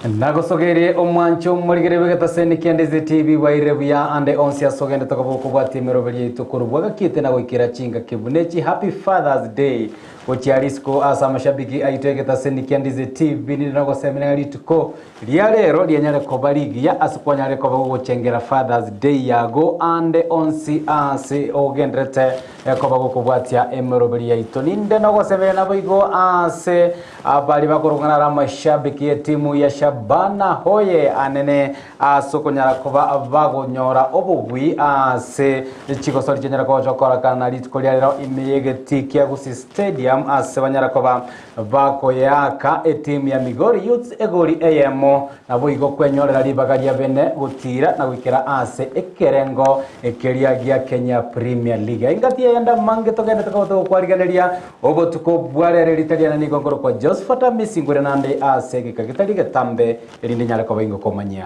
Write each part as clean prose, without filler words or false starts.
Nagosogerie omwancho omorigere bw'egetaseni kia Ndizi TV bwairire buya ande onsi ase ogendete koba okobwatia emeroberi yaito korwa bwagakiete na goikera chingaki buna echi Happy Father's Day gochia risiko ase amashabiki aito egetaseni kia Ndizi TV ninde nogosemia ng'a rituko ria rero rianyare koba rigiya ase kwanyare koba gogochengera Father's Day yago ande onsi ase ogenderete Ekoba gokobwatia emeroberi yaito. Ninde nogosemeria naboigo ase abaria bakorong'ana are amashabiki y'etimu ya Shabana Hoye anene ase okonyara koba bagonyora obobui ase chigosori chianyara kogocha gokorekana rituko ria rero ime y'egetii kia Gusii Stadium ase banyara koba Bakoyeaka etimu ya Migori Youths egori eyemo, naboigo kwenyorera ribaga ria bene gotiira na goikera ase ekerengo keria gia Kenya Premier League. Engaki eyende amange togendete koba togokwarigereria obotuko bwa rero erita riane nigo nkorokwa Josephat Amisi ngwere nande ase egeka getari getambe erinde nyare koba ingokomanyia.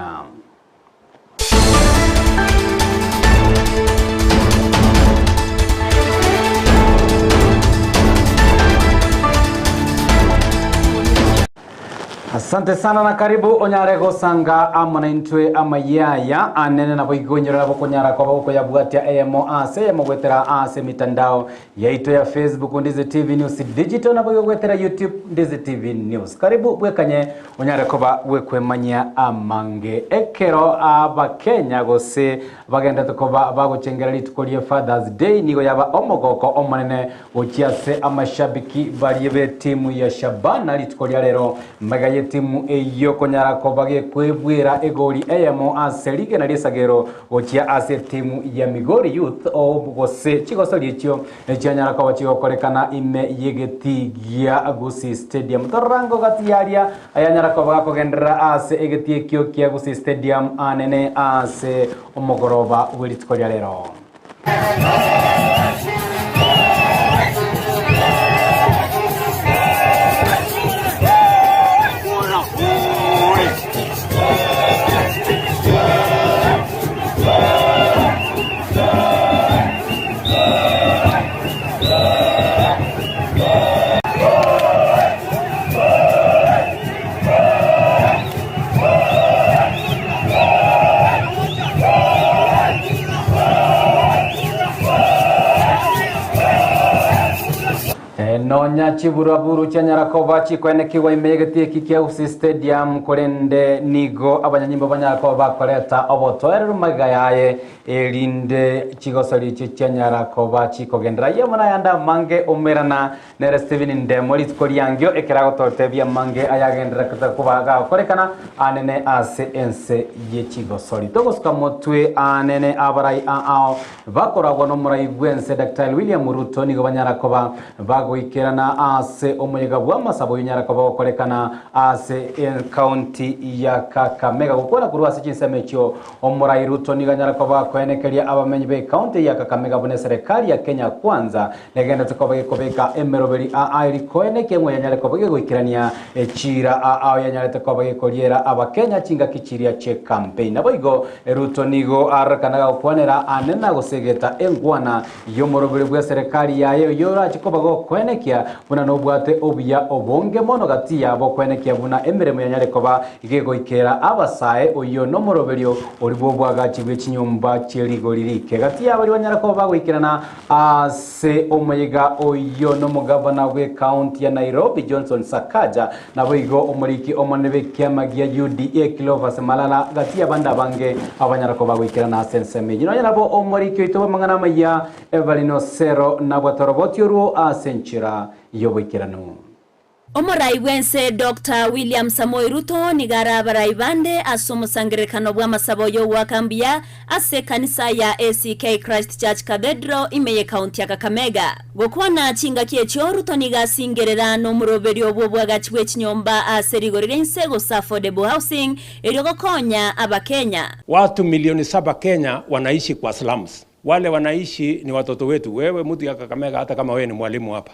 Asante sana na karibu onyare gosanga amo naintwe amayaya anene nabo igonyorera bokonyara koba gokoyabwatia eyemo ase eyemo goetera ase emitandao yaito ya Facebook Ndizi TV News Digital nabo igo goetera YouTube Ndizi TV News. Karibu bwekanye Onyare koba bw'ekwemanyia amange ekero Abakenya gose bagenderete koba bagochengera rituko rie Father's Day nigo yaba omogoko omonene gochia ase amashabiki baria b'etimu ya Shabana rituko ria rero magega y'etimu eyio konyara koba gekwebwera egori eyemo ase rigena ri'esagero gochia ase etimu ya Migori Youth gose chigosori echio Echianyara koba chigokorekana ime y'egetii gia Gusii Stadium. Torango gati y'aria ayanyara koba gakogenderera ase egetii ekio kia Gusii Stadium anene ase omogoroba bwe rituko ria rero. Nonya chiburaburu chianyara koba chikoenekigwa ime y'egetii eki kia Gusii Stadium, korende nigo abanyanyimbo banyara koba bakoreta obotoereru magega yaye Erinde chigosori echio chianyara koba chikogenderera. Ayio amo nayande amange umerana nere Stephen Ndemo rituko riangio ekero agototebia amange ayagendererete koba gagokorekana anene ase ense ye chigosori. Togosuka motwe anene abarai aao bakoragwa nomorai bwense Daktari William Ruto nigo banyara koba bagoikerana ase omoyega bw'amasabo oyonyara koba ogokorekana ase ecounty ya Kakamega. Gokwana korwa ase chinsemo echio Omorai Ruto nigo anyare koba akoenekeria abamenyi b'ecounty ya Kakamega buna eserekari ya Kenya Kwanza negenderete koba gekobeka emeroberi aa eri koenekia ng'o yanyare koba gegoikerania echiira aa yanyarete koba gekoriera abakenya chingaki chiria chi'ecampaign. Naboigo Ruto nigo arorekana gagokwanera ane na gosegeta engwana y'omoroberi bw'eserekari yaye oyio orache koba gokoenekia buna nobwate obuya obonge mono gati yabo koenekia buna emeremo yanyare koba Gegoikera abasae, oyio nomoroberio oria bw'oboagachi bwe chinyomba chie rigori rike. Gati ya baria banyare koba bagoikerana ase omoyega oyio nomogavana bw'ecounty ya Nairobi Johnson Sakaja, naboigo omoriki omonene bw'ekiama gia UDA Cleophas Malala, gati y'abande abange abanyare koba bagoikerana ase ensemo eyio. Nonya nabo omoriki oito bw'amang'ana amaya Evelyn Osero nabwate oroboti orwo ase enchera y'oboikeranu. Omorai bw'ense Doctor William Samoei Ruto nigo are abarai bande ase omosangererekano bw'amasabo y'ogoaka mbuya ase ekanisa ya ACK Christ Church Cathedral ime y'ekaunti ya Kakamega. Gokwana chingaki echio, Ruto nigo asingerera nomoroberio bw'oboagachi bw'echinyomba ase rigori ria inse gose affordable housing erio gokonya Abakenya. Watu milioni saba Kenya wanaishi kwa slums. Wale wanaishi ni watoto wetu. Wewe mtu ya Kakamega hata kama wewe ni mwalimu hapa.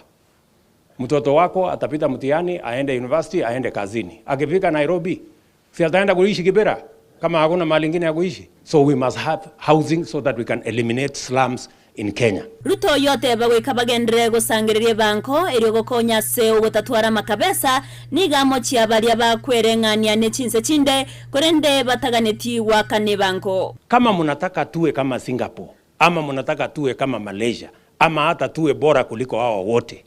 Mtoto wako atapita mtihani aende university aende kazini. Akifika Nairobi si ataenda kuishi Kibera kama hakuna mahali ingine ya kuishi. So we must have housing so that we can eliminate slums in Kenya. Ruto oyio oteba goika bagenderere gosangereria ebango erio gokonya ase ogotatwara amakabesa, nigo amochia baria bakwereng'ania ne chinse chinde, korende bataganeti goakana ebango. Kama mnataka tuwe kama Singapore ama mnataka tuwe kama Malaysia ama hata tuwe bora kuliko hawa wote,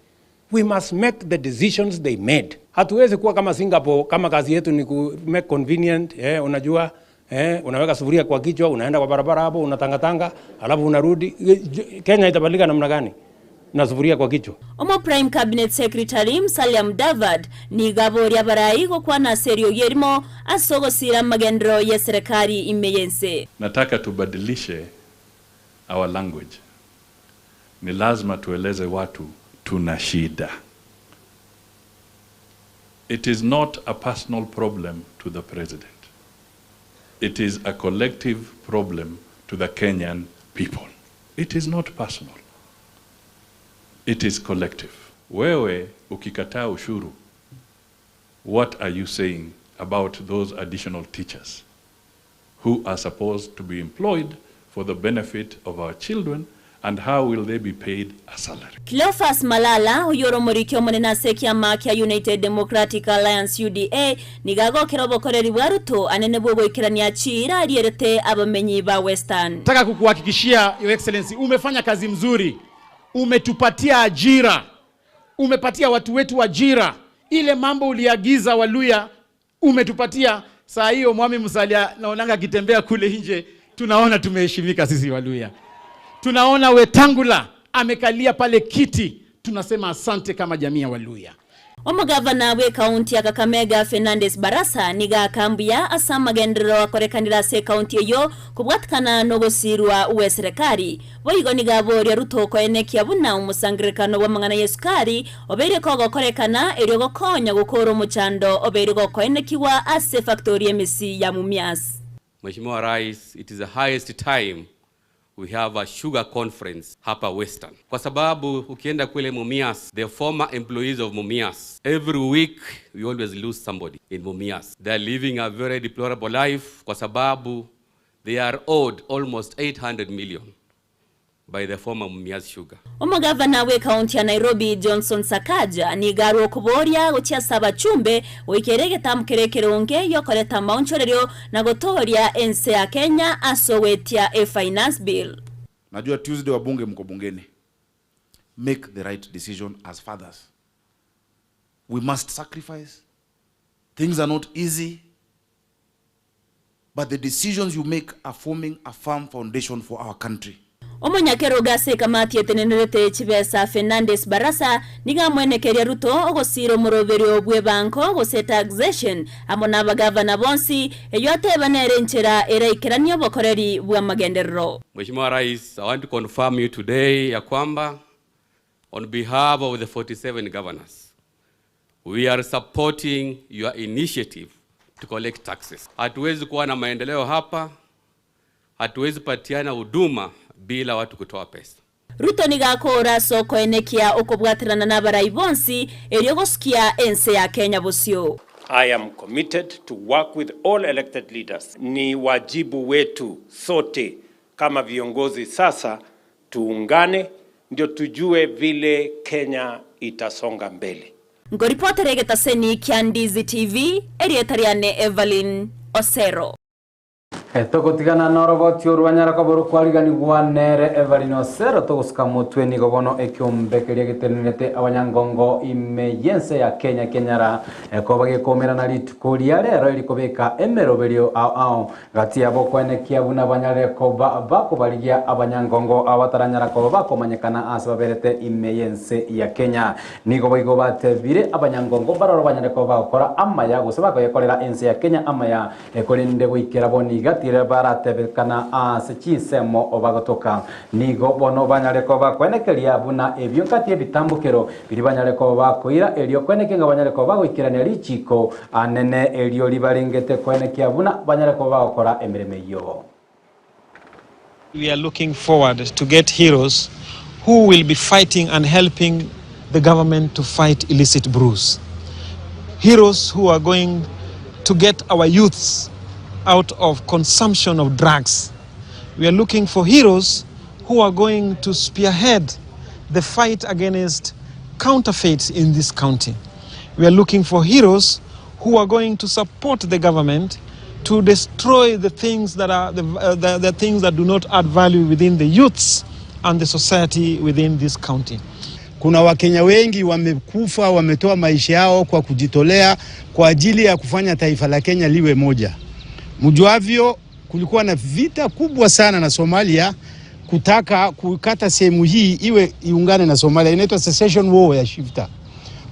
we must make the decisions they made. Hatuwezi kuwa kama Singapore kama kazi yetu ni ku make convenient, eh, unajua eh, unaweka sufuria kwa kichwa, unaenda kwa barabara hapo unatangatanga, alafu unarudi. Kenya itabadilika namna gani na sufuria kwa kichwa? Omo Prime Cabinet Secretary Musalia Mudavadi nigo aboria abarai gokwana ase eriogi erimo ase ogosiira amagenderero y'eserekari ime y'ense. Nataka tubadilishe our language. Ni lazima tueleze watu tuna shida. It is not a personal problem to the president. It is a collective problem to the Kenyan people. It is not personal. It is collective. Wewe ukikataa ushuru, what are you saying about those additional teachers who are supposed to be employed for the benefit of our children and how will they be paid a salary? Cleophas Malala, oyio ore omoriki omonene ase ekiama kia United Democratic Alliance, UDA, nigo agokera obokoreri bwa Ruto anene bw'ogoikerania chiira arierete abamenyi ba Western. Nataka kukuhakikishia Your Excellency, umefanya kazi mzuri, umetupatia ajira, umepatia watu wetu ajira. Ile mambo uliagiza Waluya umetupatia. Saa hiyo Mwami Musalia naonanga akitembea kule nje, tunaona tumeheshimika sisi Waluya. Tunaona Wetangula amekalia pale kiti, tunasema asante kama jamii ya Waluya. Omogavana bw'ekaunti ya Kakamega Fernandes Barasa nigo aka mbuya ase amagenderero akorekanire ase ekaunti eyio kobwatikana nogosirwa gweserekari. Boigo nigo aboria Ruto koenekia buna omosangererekano bw'amang'ana y'esukari obeire kogokorekana erio gokonya gokoora omochando obeire gokoenekigwa ase efactori y'emesi ya Mumias. Mheshimiwa Rais, it is the highest time we have a sugar conference hapa Western, kwa sababu ukienda kule Mumias, the former employees of Mumias, every week we always lose somebody in Mumias. They are living a very deplorable life kwa sababu they are owed almost 800 million by the former Mumias Sugar. Omogavana bw'ekaunti ya Nairobi Johnson Sakaja nigo arwe okoboria gochia ase abachumbe goikera egetambo keria ekeronge giokoreta amaonchorerio na gotooria ense ya Kenya ase ogoetia e Finance Bill. Najua Tuesday wabunge mko bungeni. Make the right decision as fathers. We must sacrifice. Things are not easy. But the decisions you make are forming a firm foundation for our country. Omonyakerogo ase ekamati etenenerete chibesa Fernandes Barasa nigo amwenekeria Ruto ogosiira omoroberio bw'ebango gose taxation amo nabagavana bonsi, eyio ateba nere enchera eraikeranie obokoreri bw'amagenderero. Mheshimiwa Rais, I want to confirm you today ya kwamba on behalf of the 47 governors, we are supporting your initiative to collect taxes. Hatuwezi kuwa na maendeleo hapa, hatuwezi patiana huduma bila watu kutoa pesa. Ruto nigo akoora ase okoenekia okobwaterana nabarai bonsi erio gosukia ense ya Kenya bosio. I am committed to work with all elected leaders. Ni wajibu wetu sote kama viongozi sasa tuungane ndio tujue vile Kenya itasonga mbele. Nkoripotera egetaseni kia Ndizi TV, erieta riane Evelyn Osero. Togotigana noroboti oru banyara koba rokwariganigwa nere Evelyn Osero togosuka motwe nigo bono ekiombe keria getenenerete abanyangongo ime y'ense ya Kenya kenyara koba gekomerana rituko ria rero erikobeka emeroberio ao ao gati yabo koenekia buna banyare koba bakobarigia abanyangongo abataranyara koba bakomanyekana ase baberete ime y'ense ya Kenya. Nigo boigo batebire abanyangongo baroro banyare koba bagokora amaya gose bakoyekorera ense ya Kenya amaya korende goikera bono iga tire baratebekana ase chinsemo bagotoka. Nigo bono banyare koba bakoenekeria buna ebio nkati ebitambokero biri banyare koba bakoira erio koenekia ng'a banyare koba bagoikerania richiko anene erio ribarengete koenekia buna banyare koba bagokora emeremo eyio. We are looking forward to get heroes who will be fighting and helping the government to fight illicit brews. Heroes who are going to get our youths out of consumption of drugs. We are looking for heroes who are going to spearhead the fight against counterfeits in this county. We are looking for heroes who are going to support the government to destroy the things that are the, uh, the, the things that do not add value within the youths and the society within this county. Kuna Wakenya wengi wamekufa, wametoa maisha yao kwa kujitolea kwa ajili ya kufanya taifa la Kenya liwe moja. Mjuavyo, kulikuwa na vita kubwa sana na Somalia kutaka kukata sehemu hii iwe iungane na Somalia, inaitwa secession war ya Shifta.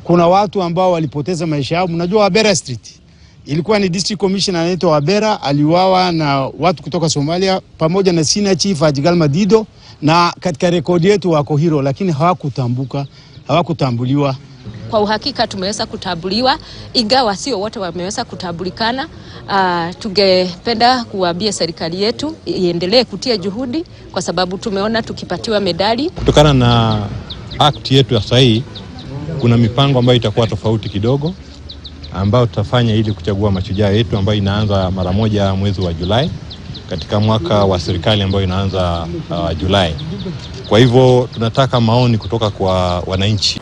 Kuna watu ambao walipoteza maisha yao. Mnajua Wabera Street ilikuwa ni district commissioner anaitwa Wabera, aliuawa na watu kutoka Somalia pamoja na senior chief Ajigal Madido, na katika rekodi yetu wako hero, lakini hawakutambuka, hawakutambuliwa. Kwa uhakika tumeweza kutambuliwa, ingawa sio wote wameweza kutambulikana. Uh, tungependa kuambia serikali yetu iendelee kutia juhudi, kwa sababu tumeona tukipatiwa medali. Kutokana na act yetu ya sahihi, kuna mipango ambayo itakuwa tofauti kidogo ambayo tutafanya ili kuchagua mashujaa yetu ambayo inaanza mara moja mwezi wa Julai katika mwaka wa serikali ambayo inaanza uh, Julai. Kwa hivyo tunataka maoni kutoka kwa wananchi.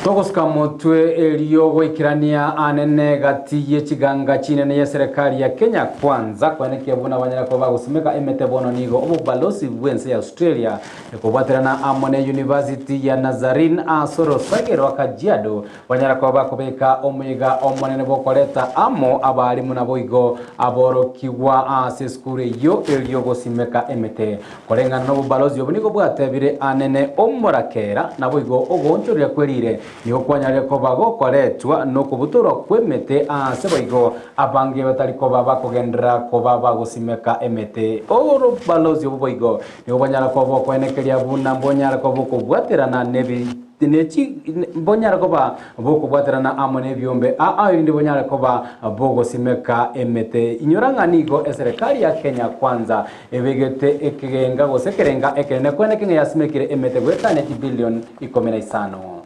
Togosuka motwe erio goikerania anene gati ye chiganga chinene ya serikali ya Kenya Kwanza kwanekia buna banyara bagosimeka emete bono nigo obobalosi bwense ya Australia ekobwaterana amo ne University ya Nazarene asoro sagero Kajiado banyara kuba bakobeka omoiga omonene bokoreta amo abarimu nabo igo aborokigwa ase esukuru eyio erio gosimeka emete koreng'ana na obobalosi obo nigo bwatebire anene omorakera nabo igo ogoonchoria kwerire nigo kwanyarire koba gokoretwa nokobutorwa kwa emete ase boigo abange batari koba bakogenderera koba bagosimeka emete orobalosi obo boigo nigo banyara koba bokwenekeria buna mbonyara koba bokobwaterana nebi nechi bonyara koba bokobwaterana amo nebiombe aa erinde bonyara koba bogosimeka emete inyora ng'a nigo eserikali ya Kenya Kwanza ebegete ekegenga gose ekerenga ekenene kwene keng'e yasimekire emete gwetania chibillion ikumi na isano.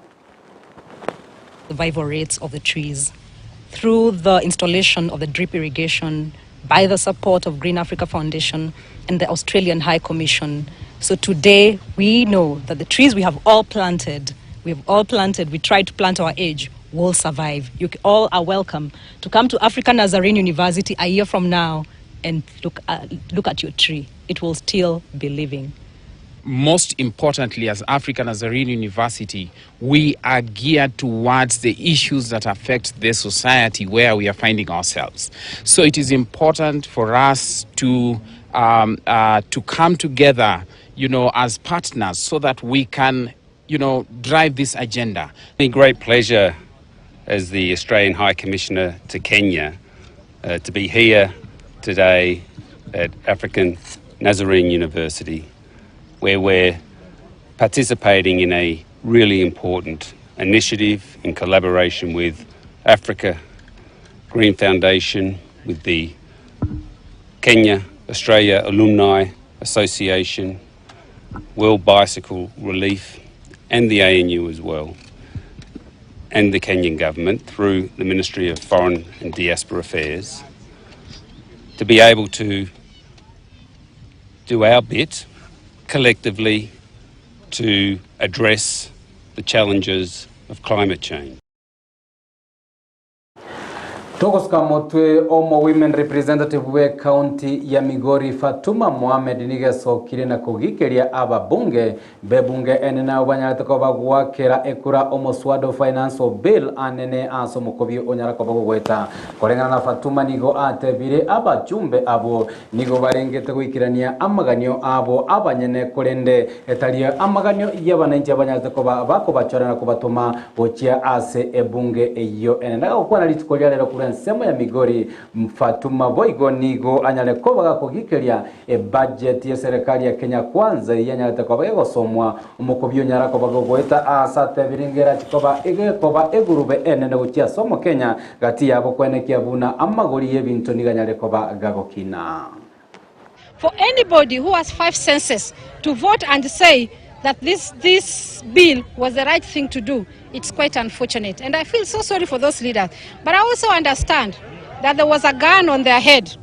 Survival rates of the trees through the installation of the drip irrigation by the support of Green Africa Foundation and the Australian High Commission. So today we know that the trees we have all planted, we have all planted, we tried to plant our age, will survive. You all are welcome to come to African Nazarene University a year from now and look, look at your tree. It will still be living. Most importantly, as African Nazarene University, we are geared towards the issues that affect the society where we are finding ourselves. So it is important for us to, to come together, as partners so that we can, drive this agenda. A great pleasure as the Australian High Commissioner to Kenya to be here today at African Nazarene University, where we're participating in a really important initiative in collaboration with Africa Green Foundation, with the Kenya Australia Alumni Association, World Bicycle Relief, and the ANU as well, and the Kenyan government through the Ministry of Foreign and Diaspora Affairs, to be able to do our bit collectively to address the challenges of climate change. Togosuka motwe omo women representative we county ya Migori Fatuma Mohamed nigesokire na kugikeria ababunge bebunge ene nabo banyarete koba gwakera ekura omoswado financial bill anene ase omokobi onyara koba gogweta koreng'ana na Fatuma nigo atebire abachumbe abo nigo barengete goikirania amaganio abo abanyene korende etaria amaganio y'abananchi abanyarete koba bakobachora na kobatuma gochia ase ebunge eyo ene ndagokwana rituko ria rero kura ensemo ya Migori Fatuma boigo nigo anyare koba gakogikeria ebudget ya serikali ya Kenya Kwanza yanyarete koba egosomwa omokobi onyara koba gogoeta ase atebiringera chikoba egekoba egurube enene gochia somo Kenya gati yabo kwenekia buna amagori y'ebinto niganyare koba gagokina. For anybody who has five senses to vote and say that this, this bill was the right thing to do, it's quite unfortunate. And I feel so sorry for those leaders. But I also understand that there was a gun on their head,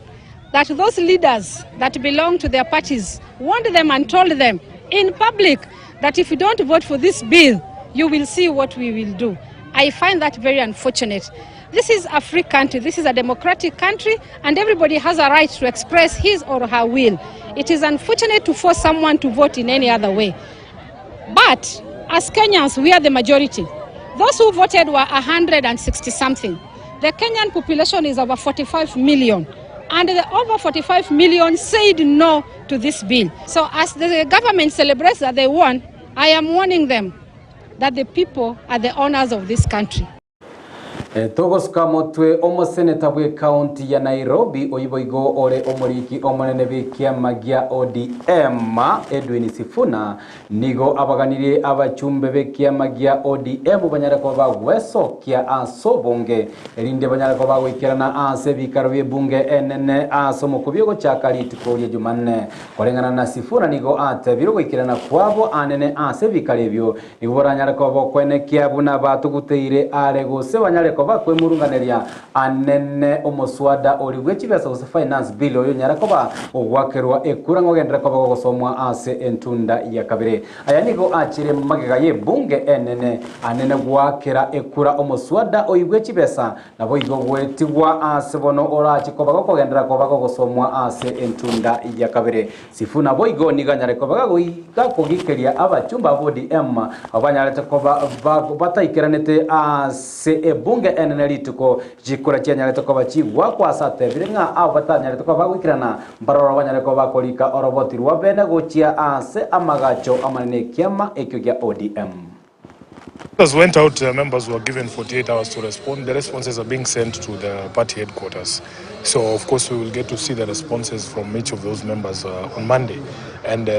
that those leaders that belong to their parties warned them and told them, in public that if you don't vote for this bill, you will see what we will do. I find that very unfortunate. This is a free country, this is a democratic country, and everybody has a right to express his or her will. It is unfortunate to force someone to vote in any other way. But as Kenyans, we are the majority. Those who voted were 160 something. The Kenyan population is over 45 million. And the over 45 million said no to this bill. So as the government celebrates that they won, I am warning them that the people are the owners of this country. Togosuka motwe omoseneta bw'ekaunti ya Nairobi oyio boigo ore omoriki omonene bw'ekiama gia ODM Edwin Sifuna nigo abaganirie abachumbe b'ekiama gia ODM banyare koba bagwesokia ase obonge erinde banyare koba bagoikerana ase ebikaro bi'ebunge enene ase omokubio ogochaka rituko ria Jumanne. Koreng'ana na Sifuna nigo atebire ogoikerana kwabo anene ase ebikaro ebio Nigo boranyare koba okwenekia buna batuguteire are gose banyare koba kwemurunganeria anene omoswada oria bwe chibesa gose Finance Bill oyo onyare koba ogoakerwa ekura ng'a ogenderere koba gogosomwa ase entunda ya kabere. Aya nigo achire magega y'ebunge enene anene goakera ekura omoswada oyio bwe chibesa Naboigo goetigwa aase bono orache koba gokogenderera koba gogosomwa ase entunda ya kabere. Sifuna boigo nigo anyare koba gakogikeria abachumba ba ODM abwo banyarete koba bataikeranete ase ebunge enene rituko chikura chianyarete koba chigwakwa ase atebire ng'a abwo batanyarete koba bagoikerana mbaroro banyare koba bakorika oroboti rwa bene gochia ase amagacho amanene ekiama ekio gia ODM. Members went out, uh, members were given 48 hours to respond. The responses are being sent to the party headquarters. So, of course, we will get to see the responses from each of those members uh, on Monday. And uh,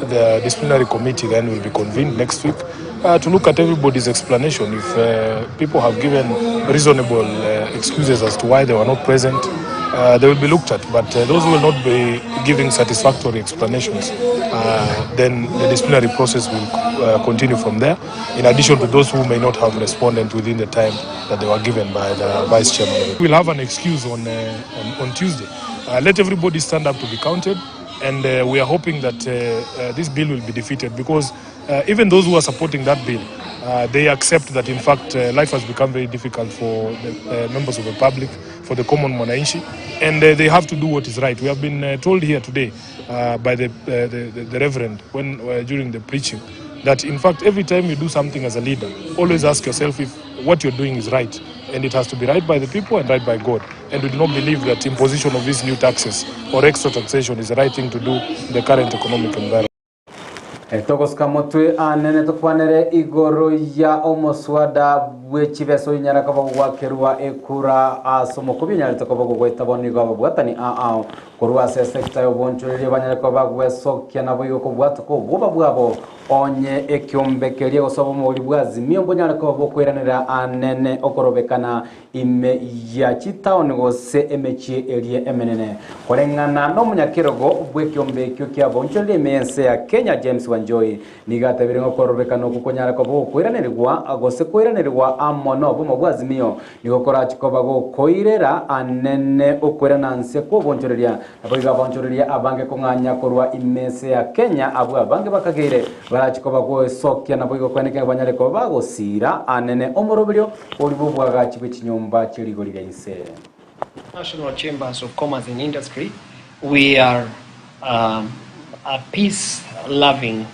the disciplinary committee then will be convened next week uh, to look at everybody's explanation. If uh, people have given reasonable uh, excuses as to why they were not present, uh, they will be looked at. But uh, those who will not be giving satisfactory explanations, uh, then the disciplinary process will uh, continue from there, in addition to those who may not have responded within the time that they were given by the vice chairman. We'll have an excuse on, uh, on, on Tuesday. Uh, let everybody stand up to be counted. And uh, we are hoping that uh, uh, this bill will be defeated because uh, even those who are supporting that bill, uh, they accept that in fact uh, life has become very difficult for the uh, members of the public, for the common mwananchi, and uh, they have to do what is right. We have been uh, told here today uh, by the, uh, the, the, the Reverend when uh, during the preaching that in fact every time you do something as a leader, always ask yourself if what you're doing is right. And it has to be right by the people and right by God. And we do not believe that imposition of these new taxes or extra taxation is the right thing to do in the current economic environment. Togosuka motwe anene tokwanere igoro ya omoswada bwe chibesa onyara koba gogwakerwa ekura ase omokubi onyarete koba gogoeta bono nigo ababwatani ao korwa ase esecta y'obonchoreria banyare koba gwesokia naboigo kobwatoka obwoba bwabo onye ekiombe keria gose obomori bwa Azimio mbonyare koba bokoiranera anene okorobekana ime ya chitaoni gose emechie eria emenene. Koreng'ana nomonyakerogo bw'ekiombe ekio ki'abaonchoreria ime y'ense ya Kenya James Wanjohi nigo atebire ng'a okorobekana okwo konyare koba gokoiranerigwa gose koiranerigwa amo nobomo bwa Azimio nigo korachi koba gokoirera anene okoirana nse kw'obonchoreria. Naboigo abaonchoreria abange kong'anya korwa ime ense ya Kenya abwo abange bakageire barachi koba goesokia naboigo kwenekera banyare koba bagosiira anene omoroberio oria bw'oboagachi bwe chinyomba chie rigori ria inse. National Chambers of Commerce and Industry, we are um, a peace-loving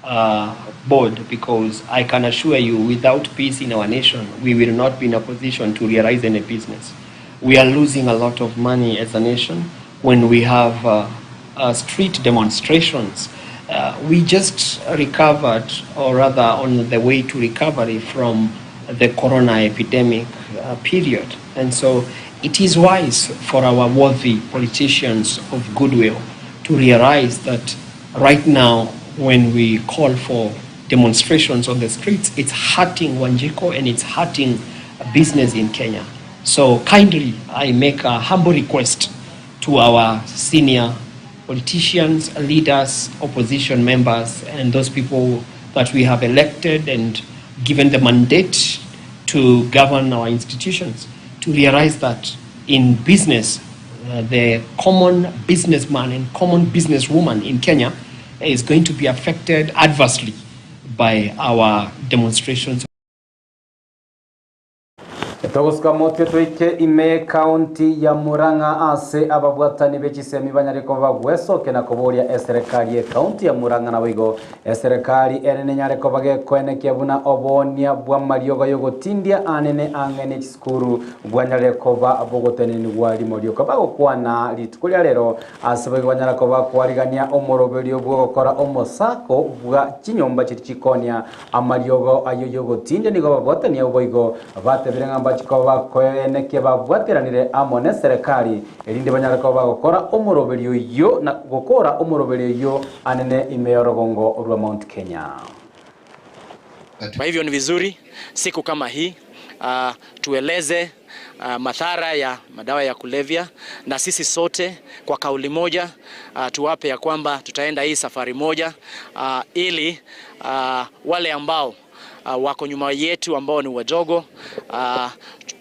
uh, board because I can assure you without peace in our nation, we will not be in a position to realize any business. We are losing a lot of money as a nation when we have uh, uh, street demonstrations. Uh, we just recovered, or rather on the way to recovery from the corona epidemic uh, period. And so it is wise for our worthy politicians of goodwill to realize that right now, when we call for demonstrations on the streets, it's hurting Wanjiko and it's hurting business in Kenya. So kindly, I make a humble request to our senior politicians, leaders, opposition members, and those people that we have elected and given the mandate to govern our institutions to realize that in business, uh, the common businessman and common businesswoman in Kenya is going to be affected adversely by our demonstrations. Togosuka motwe toike ime y'Ekaunti ya Murang'a ase ababwatani be chisemi banyare koba bagwesokia na koboria eserekari y'Ekaunti ya Murang'a naboigo eserekari ere nenyare koba gekoenekia buna oboonia bw'amariogo y'ogotindia anene ang'e ne chisukuru bwanyare koba bogotenenigwa rimo rioka bagokwana rituko ria rero Ase boigo banyara koba kwarigania omoroberio bw'ogokora omosako bwa chinyomba chiria chikonia amariogo ayio y'ogotindia nigo babwatanie abwo boigo batebire ng'a mbachi koba bakoenekia babwateranire amo neserekari erinde banyare koba bagokora omoroberio oyio na gokora omoroberio oyio anene ime y'orogongo rwa Mount Kenya. Kwa hivyo ni vizuri siku kama hii uh, tueleze uh, madhara ya madawa ya kulevya, na sisi sote kwa kauli moja uh, tuwape ya kwamba tutaenda hii safari moja uh, ili uh, wale ambao uh, wako nyuma yetu ambao ni wadogo uh,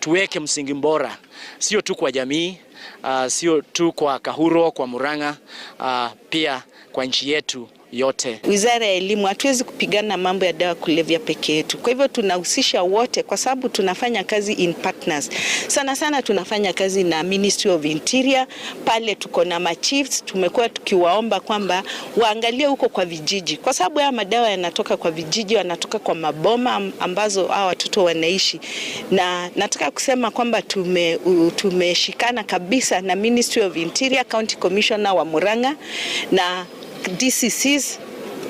tuweke msingi bora sio tu kwa jamii uh, sio tu kwa Kahuro, kwa Murang'a uh, pia kwa nchi yetu yote. Wizara ya Elimu hatuwezi kupigana mambo ya dawa kulevya peke yetu. Kwa hivyo tunahusisha wote, kwa sababu tunafanya kazi in partners. Sana sana tunafanya kazi na Ministry of Interior, pale tuko na machiefs, tumekuwa tukiwaomba kwamba waangalie huko kwa vijiji, kwa sababu haya madawa yanatoka kwa vijiji, yanatoka kwa maboma ambazo hawa watoto wanaishi, na nataka kusema kwamba tume, tumeshikana kabisa na Ministry of Interior, County Commissioner wa Murang'a na DCCs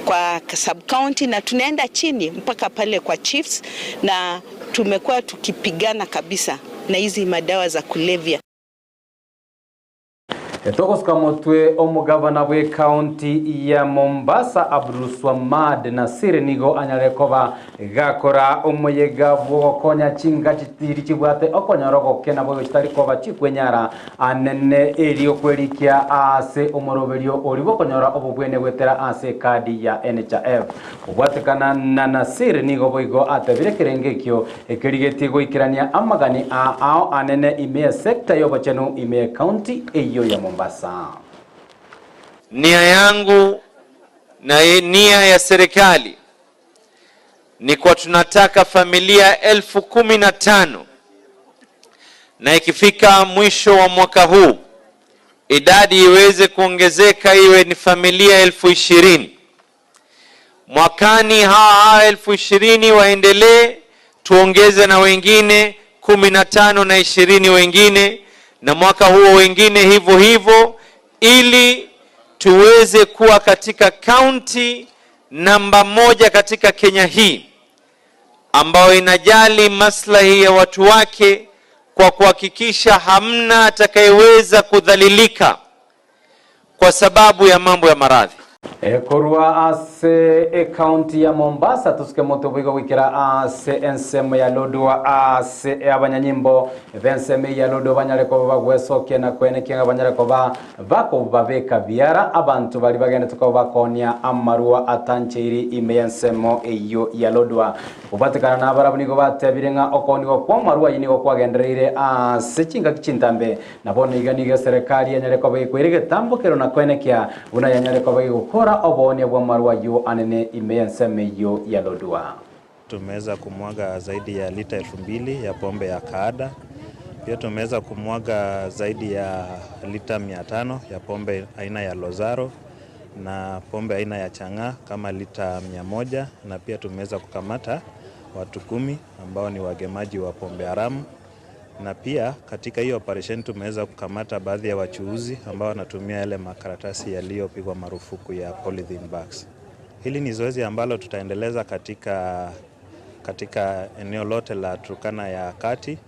kwa sub county na tunaenda chini mpaka pale kwa chiefs, na tumekuwa tukipigana kabisa na hizi madawa za kulevya. Togosuka motwe omogavana bw'ekaunti ya Mombasa Abdulswamad Nassir nigo anyare koba gakora omoyega bw'ogokonya chinga chitiri chibwate okonyora ogokena boigo chitari koba chikwenyara anene erio kwerikia ase omoroberio oria bw'okonyora obobwene gwetera ase ekadi ya NHIF. Kobwatekana na Nassir nigo boigo atebire ekerengo ekio ekerigetie goikerania amagani a ao anene ime y'esecta y'obochenu ime y'ecounty eyio ya Mombasa. Nia yangu na nia ya serikali ni kwa tunataka familia 15,000 na ikifika mwisho wa mwaka huu idadi iweze kuongezeka iwe ni familia 20,000. Mwakani hawa hawa 20,000 waendelee, tuongeze na wengine 15 na 20 wengine, na mwaka huo wengine hivyo hivyo, ili tuweze kuwa katika kaunti namba moja katika Kenya hii ambayo inajali maslahi ya watu wake kwa kuhakikisha hamna atakayeweza kudhalilika kwa sababu ya mambo ya maradhi. Korwa ase ecounty ya Mombasa tosuke moto boigo goikera ase ensemo ya Lodwar ase abanyanyimbo b'ensemo ya Lodwar banyare koba bagwesokia na kwenekia ng'a banyare koba bakobabeka biara abanto baria bagenderete koba bakonia amarua atancheiri ime y'ensemo eyio ya Lodwar. Kobatekana nabarabwo nigo batebire ng'a okoonigwa kw'amarua ayio nigo kwagendereire ase chingaki chintambe, na bono iga nigo eserekari yanyare koba gekoira egetambokero na koenekia buna yanyare koba gegokora oboonia bw'amarua ayio anene ime y'ensemo eyio ya Lodwar. Tumeweza kumwaga zaidi ya lita 2000 ya pombe ya Kaada. Pia tumeweza kumwaga zaidi ya lita 500 ya pombe aina ya Lozaro na pombe aina ya Chang'aa kama lita 100, na pia tumeweza kukamata watu 10 ambao ni wagemaji wa pombe haramu. Na pia katika hiyo operation tumeweza kukamata baadhi ya wachuuzi ambao wanatumia yale makaratasi yaliyopigwa marufuku ya polythene bags. Hili ni zoezi ambalo tutaendeleza katika eneo lote la Turkana ya Kati,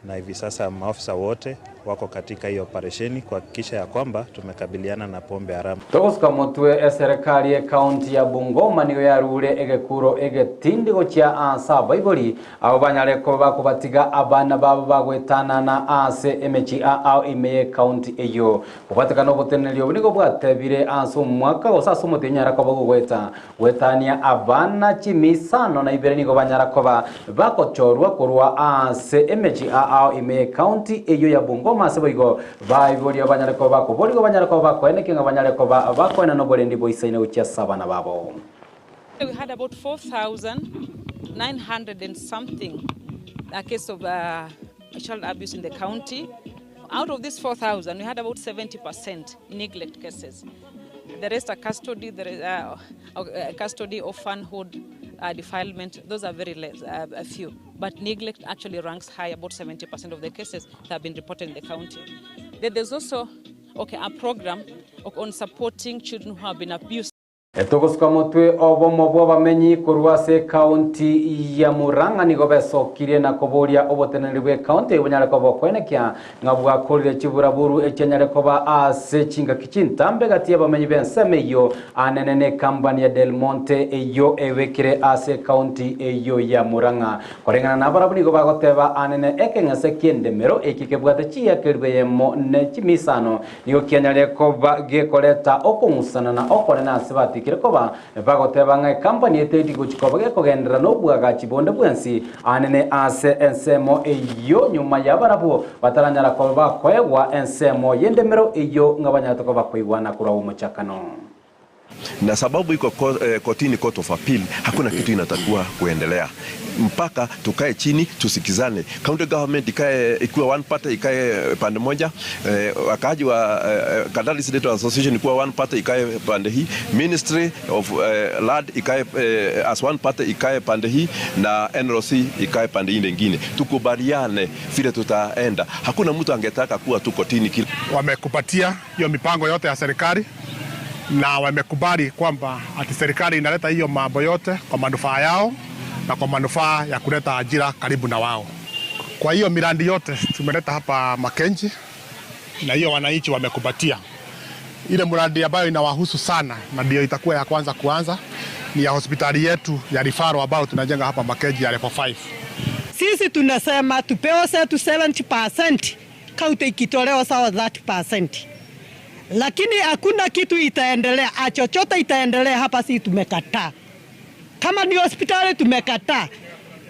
na hivi sasa maafisa wote wako katika hiyo operesheni kuhakikisha ya kwamba tumekabiliana na pombe haramu. Togosuka motwe eserekari ekaunti ya Bungoma nigo yarure egekuro egetindi gochia ase abaibori abo banyare koba bakobatiga abana babo bagwetanana ase emechi ao ime y'ekaunti eyio. Kobwatekana oboteneneri obo nigo bwatebire ase omwaka gose ase omotienyi onyara koba gogweta gwetania abana chimisano na ibere nigo banyara koba bagochorwa korwa ase emechi ao ime y'ekaunti eyio ya Bungoma. kwoma ase boigo baiboria banyare koba bakoborigwa banyare koba bakoenekia ng'a banyare koba bakoenana oborendi boisaine gochia ase abana babo. We had about 4,900 and something a case of uh, child abuse in the county. Out of these 4,000, we had about 70% neglect cases. The rest are custody, the, uh, uh, custody, orphanhood, uh, defilement. Those are very less, uh, a few. But neglect actually ranks high, about 70% of the cases that have been reported in the county. Then there's also okay, a program on supporting children who have been abused. Togosuka motwe obomo bw'abamenyi korwa ase ekaunti ya Murang'a nigo besokirie na koboria oboteneneri bw'ekaunti eyio bonyare koba okoenekia ng'a bwakorire chiburaburu echianyare koba ase chingaki chintambe gati y'abamenyi b'ensemo eyio anene n'ekampani ya Del Monte eyio ebekire ase ekaunti eyio ya Murang'a. Koreng'ana nabarabwo nigo bagoteba anene ekeng'ese ki'endemero eki kebwate chiakeri eyemo ne chimisano Nigo kianyare koba gekoreta okong'usana na okonene ase batikire koba bagoteba ng'a ekampani eteti gochia koba gekogenderera nobwagachi bonde bwensi anene ase ensemo eyio nyuma yabarabwo bataranyara koba bakoegwa ensemo y'endemero eyio ng'a banyarete koba bakoigwana korwa omochakano. Na sababu iko kotini, court of appeal, hakuna kitu inatakiwa kuendelea mpaka tukae chini tusikizane. County government ikae ikiwa one party ikae pande moja, eh, wakaaji wa eh, Kandari Senator Association ikiwa one party ikae pande hii, Ministry of eh, Land ikae eh, as one party ikae pande hii na NLC ikae pande hii nyingine, tukubaliane vile tutaenda. Hakuna mtu angetaka kuwa tu kotini kila Wamekupatia hiyo mipango yote ya serikali na wamekubali kwamba ati serikali inaleta hiyo mambo yote kwa manufaa yao na kwa manufaa ya kuleta ajira karibu na wao. Kwa hiyo miradi yote tumeleta hapa Makenji na hiyo wananchi wamekubatia. Ile mradi ambayo inawahusu sana na ndio itakuwa ya kwanza kuanza ni ya hospitali yetu ya referral ambayo tunajenga hapa Makenji ya level 5. Sisi tunasema tupewe zetu 70%, kaunti ikitolewa sawa 30%, lakini hakuna kitu itaendelea, chochote itaendelea hapa. Si tumekataa, kama ni hospitali tumekataa,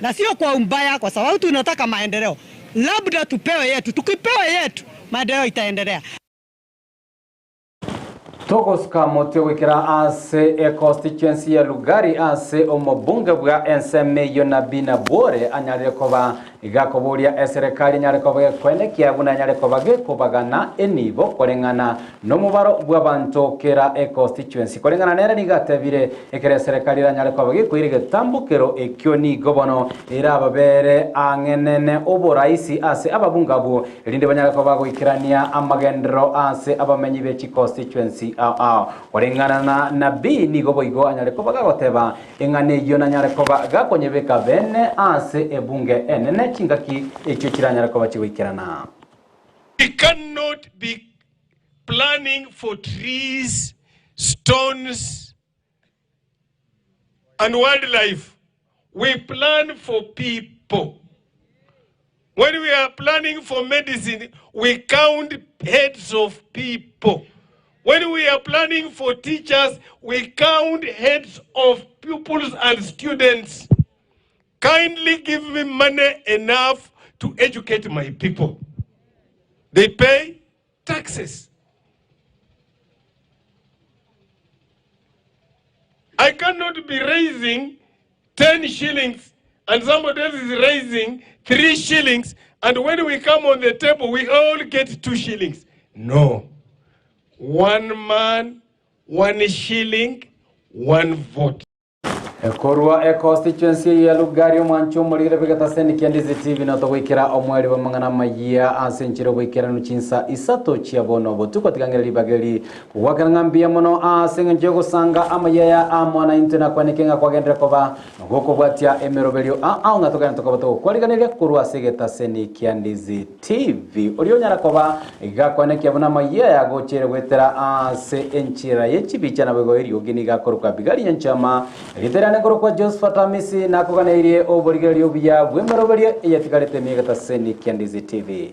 na sio kwa umbaya, kwa sababu tunataka maendeleo. Labda tupewe yetu, tukipewa yetu maendeleo itaendelea. Togosuka motwe goikera ase econstituency ya Lugari ase omobunge bwa ensemo eyio Nabii Nabwore anyarire koba igakoboria eserekari enyare koba gekoenekia buna enyare koba gekobagana enibo koreng'ana nomobaro bw'abanto kera econstituency. Koreng'ana nere nigo atebire ekero eserekari eranyare koba gekoira egetambokero ekio nigo bono erababere ang'enene oboraisi ase ababunge abwo erinde banyare koba bagoikerania amagenderero ase abamenyi be chiconstituency ao ao. Koreng'ana na Nabii nigo boigo anyare koba gagoteba eng'ana eyio nanyare koba gakonyebeka bene ase ebunge enene chingaki echio chiranyare koba chigoikerana. We cannot be planning for trees, stones, and wildlife. We plan for people. When we are planning for medicine, we count heads of people. When we are planning for teachers, we count heads of pupils and students. Kindly give me money enough to educate my people. They pay taxes. I cannot be raising 10 shillings and somebody else is raising 3 shillings and when we come on the table we all get 2 shillings. No. One man, one shilling, one vote. Korwa econstituency eye ya Lugari omwancho omorigere bw'egetaseni kia Ndizi TV na togoikera omweri bw'amang'ana amayia ase enchera oboikeranu chinsa isato chia bono obotuko tiga ribaga eri kogwakera ng'a mbuya mono ase eng'encho yogosanga amayia aya amo naintwe nakwaneke ng'a kwagenderera koba nogokobwatia emeroberio a ao ng'a togende tokoba togokwariganeria korwa ase egetaseni kia Ndizi TV. Oria onyara koba gakwanekia buna amayia aya agocheire goetera ase enchera ye chibicha naboigo eriogi nigo akorokwa Abigaili Nyanchama Erieta riane nkorokwa Josephat Amisi, nakoganeirie oborigereria obuya bw'emeroberio eyatigarete ime y'egetaseni kia Ndizi TV.